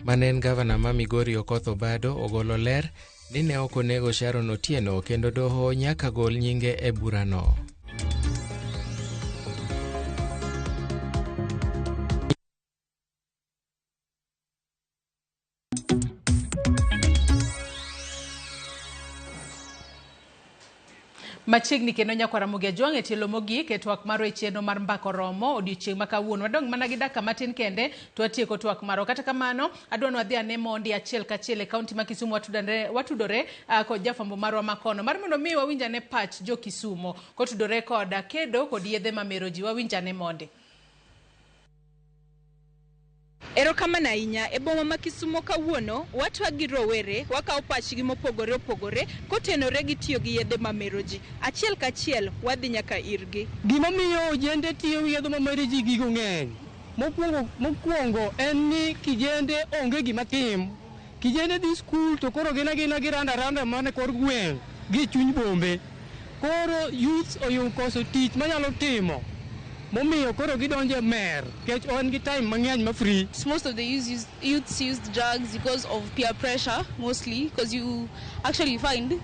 Mane en gavana ma Migori Okoth Obado ogolo ler ni ne ok onego Sharon Otieno kendo doho nyaka gol nyinge e burano. Machiegni kendo nyakwara Ramogi Ajwang' e tielo mogik e twak marwa e chenro mar Mbaka Oromo odiochieng' ma kawuono. Wadong' mana gi dakika matin kende to watieko twak marwa. Kata kamano, adwa ni wadhi ane mondi achiel kachiel e kaunti ma Kisumu watudore kod jafwambo marwa makono mar mondo mi wawinj ane pach jo Kisumo kotudore kod kedo kod yedhe mamero ji. Wawinj ane mondi. Erokamano ahinya. E boma ma Kisumo kawuono, watwak gi rowere, wakawo pachgi mopogore opogore kotenore gi tiyo gi yedhe mamero ji. Achiel kachiel wadhi nyaka irgi. Gimomiyo ojende tiyo gi yedhe mamero ji gigo ng'eny. Mokwongo en ni kijende onge gima tim. Kijende dhi skul to koro gin agina giranda randa mana e kor gweng' gi e chuny bombe. Koro youths oyudo koso tich manyalo timo. Momiyo koro gidonjo e mer nikech en gi time mang'eny ma free. Most of the youths use drugs because of peer pressure, mostly, because you actually find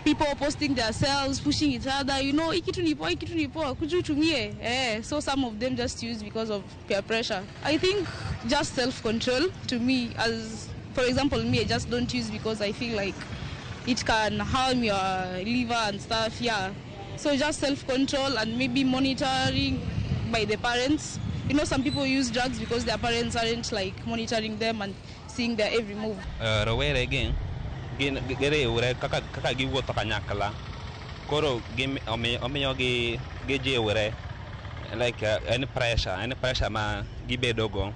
people posting themselves, pushing each other, hii kitu ni poa, hii kitu ni poa, kuja utumie. So some of them just use because of peer pressure. I think just self-control to me, as for example, me, I just don't use because I feel like it can harm your liver. So just self-control and maybe monitoring by the parents. Some people use drugs because their parents aren't monitoring them and seeing their every move. Rowere gi gin giriwre kaka giwuotho kanyakla. Koro omiyo gi gijiwre like en pressure ma gibedogo.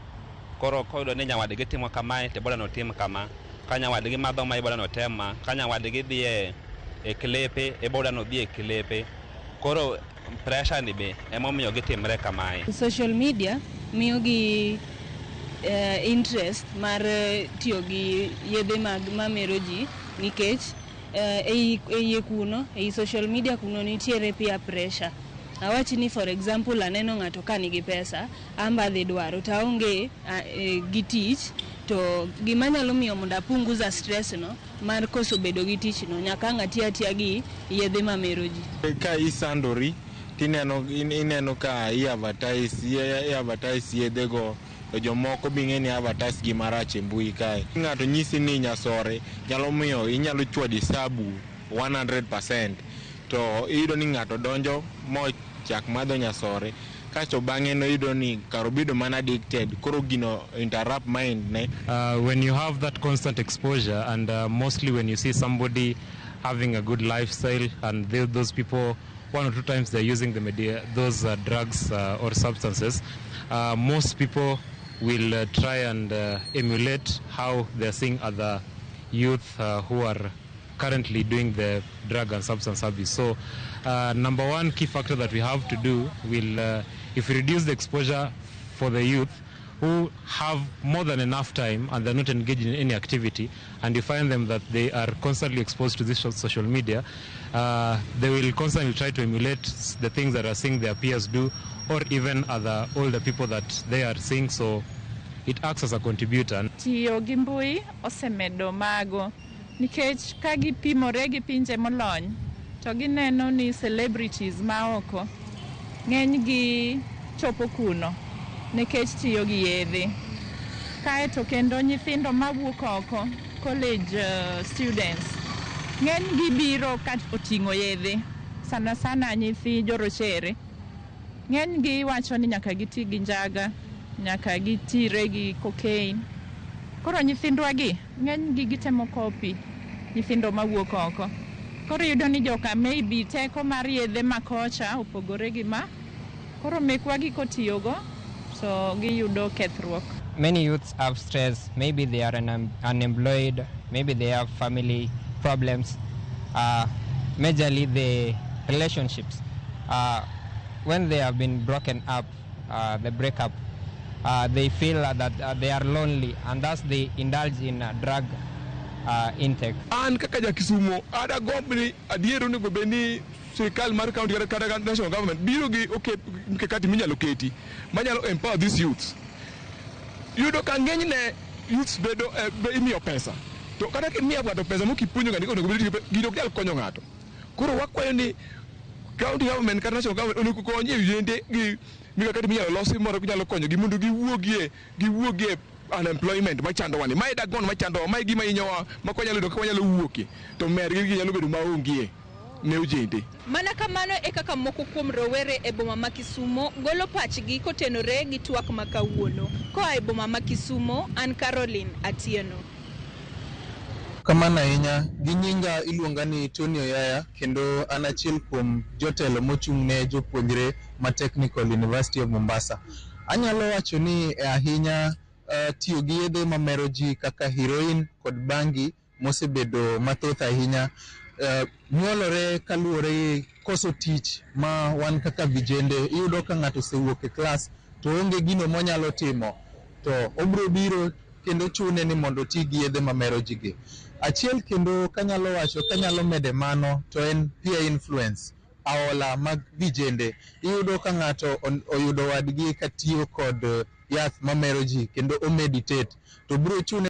Koro koyudo ni nyawadgi timo kamae to boda notim kama. Ka nyawadgi madho mae boda notem ma. Ka nyawadgi dhi e klepe e boda nodhi e klepe. Koro pressure ni be emomiyo gitimre kamae. Social media miyo gi interest mar tiyo gi yedhe mag mamero ji nikech e iye kuno, ei social media kuno nitiere peer pressure. Awach ni for example aneno ng'ato ka nigi pesa, amba adhi dwaro to aonge gi tich, to gima nyalo miyo mondo apunguza stress no mar koso bedo gi tich no nyaka ang' ati atiya gi yedhe mamero ji. Ka isandori tineno ineno ka i-advertise yedhego to jomoko be ing'e ni advertise gi marach e mbui kae. Ng'ato nyisi ni nyasore nyalo miyo inyalo chwadi sabu 100% to iyudo ni ng'ato donjo mochak madho nyasore kasto bang'e no iyudo ni kar obedo mana addicted koro gino interrupt mind ne. When you have that constant exposure and mostly when you see somebody having a good lifestyle and those people one or two times they're using the media, those drugs or substances, most people will try and emulate how they're seeing other youth who are currently doing the drug and substance abuse. So number one key factor that we have to do will, if we reduce the exposure for the youth who have more than enough time and they're not engaged in any activity, and you find them that they are constantly exposed to this social media, they will constantly try to emulate the things that are seeing their peers do, or even other older people that they are seeing. So it acts as a contributor. Tiyo gi mbui osemedo mago nikech ka gipimore gi pinje molony to gineno ni celebrities ma oko ng'eny gi chopo kuno nikech tiyo gi yedhe. Kaeto kendo nyithindo mawuok oko, college students, ng'eny gi biro ka oting'o yedhe, sana sana nyithi jorochere. Ng'eny gi wacho ni nyaka giti gi njaga, nyaka gitire gi cocaine. Koro nyithindwa gi ng'eny gi gitemo copy nyithindo mawuok oko. Koro iyudo ni joka maybe teko mar yedhe ma kocha opogore gi ma. Koro mekwa gi kotiyogo to giyudo kethruok. Many youths have stress. Maybe they are unemployed. Maybe they have family problems. Majorly the relationships. When they have been broken up, the breakup, they feel that they are lonely, and thus they indulge in drug intake. An kaka ja Kisumo, adagomb ni adier onego bed ni sirikal mar county kata national government biro gi mikakati minyalo keti manyalo empower these youths. Yudo ka ng'enyne youths bedo imiyo pesa to kata kimiyo ng'ato pesa mokipuonjo ng'ato onego bed gino ok nyal konyo ng'ato. Koro wakwayo ni county government kata national government onego kony e ojende gi mikakati minyalo losi moro nyalo konyogi mondo giwuogie unemployment machandowa ni. Mae dagon machandowa, mae gima hinyowa ma kwanyalo yudo kaka wanyalo wuokie to mergi gi nyalo bedo maonge ne ojende. Mana kamano e kaka moko kuom rowere e boma ma Kisumo golo pachgi kotenore gi twak ma kawuono. Koa e boma ma Kisumo, an Caroline Atieno. Kamano ahinya, gi nyinga iluonga ni Tony Oyaya kendo an achiel kuom jotelo mochung' ne jopuonjre ma Technical University of Mombasa. Anyalo wacho ni ahinya tiyo gi yedhe mamero ji kaka heroin kod bangi mosebedo mathoth ahinya nyuolore kaluwore gi koso tich ma wan kaka vijende. Iyudo ka ng'ato osewuok e klas to onge gino monyalo timo to obiro biro kendo chune ni mondo oti gi yedhe mamero ji gi. Achiel kendo kanyalo wacho kanyalo mede mano to en peer influence, aola mag vijende. Iyudo ka ng'ato oyudo wadgi katiyo kod yath mamero ji kendo o meditate to biro chune.